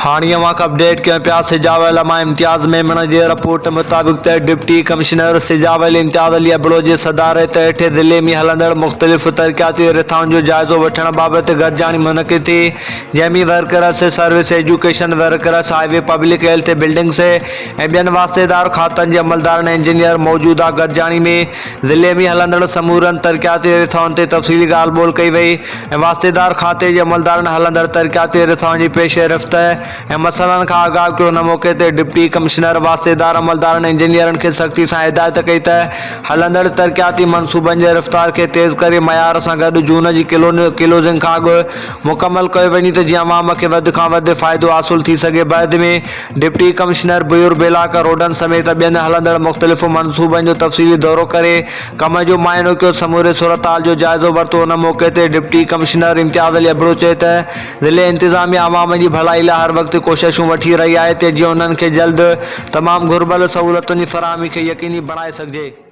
هاڻي اوهان کي اپڊيٽ ڪيون پيا سجاول مان امتياز ميمڻ جي رپورٽ مطابق ته ڊپٽي ڪمشنر سجاول امتياز علي ابڙو جي صدارت هيٺ ضلعي ۾ هلندڙ مختلف ترقياتي رٿائن جو جائزو وٺڻ بابت گڏجاڻي منعقد ٿي جنهن ۾ workers service education workers highway public health buildings ۽ ٻين واسطيدار کاتن جي عملدارن ۽ انجنيئر موجوده گڏجاڻي ۾ ضلعي ۾ هلندڙ سمورن ترقياتي رٿائن تي تفصيلي ڳالهه ٻولهه ڪئي وئي ۽ واسطيدار کاتي جي عملدارن هلندڙ ترقياتي رٿائن جي پيش رفت ۽ مسئلن کان آگاهه ڪيو. ان موقعي تي ڊپٽي ڪمشنر واسطيدار عملدارن ۽ انجنيئرن کي سختي سان هدايت ڪئي ته هلندڙ ترقياتي منصوبن جي رفتار کي تيز ڪري معيار سان گڏ جون جي ڪلوزنگ کان اڳ مڪمل ڪيو وڃي ته جيئن عوام کي وڌ کان وڌ فائدو حاصل ٿي سگهي بعد ۾ ڊپٽي ڪمشنر بيور بلاڪ روڊن سميت ٻين هلندڙ مختلف منصوبن جو تفصيلي دورو ڪري ڪم جو معائنو ڪيو سموري صورتحال جو جائزو ورتو ان موقعي تي ڊپٽي ڪمشنر امتياز علي ابڙو چيو ته ضلعي انتظاميا عوام جي ڀلائي لاء هر وقت ڪوششون وٺي رهي آهي ته جيئن انهن کي جلد تمام گهربل سهولتن جي فراهمي کي يقيني بڻائي سگهجي.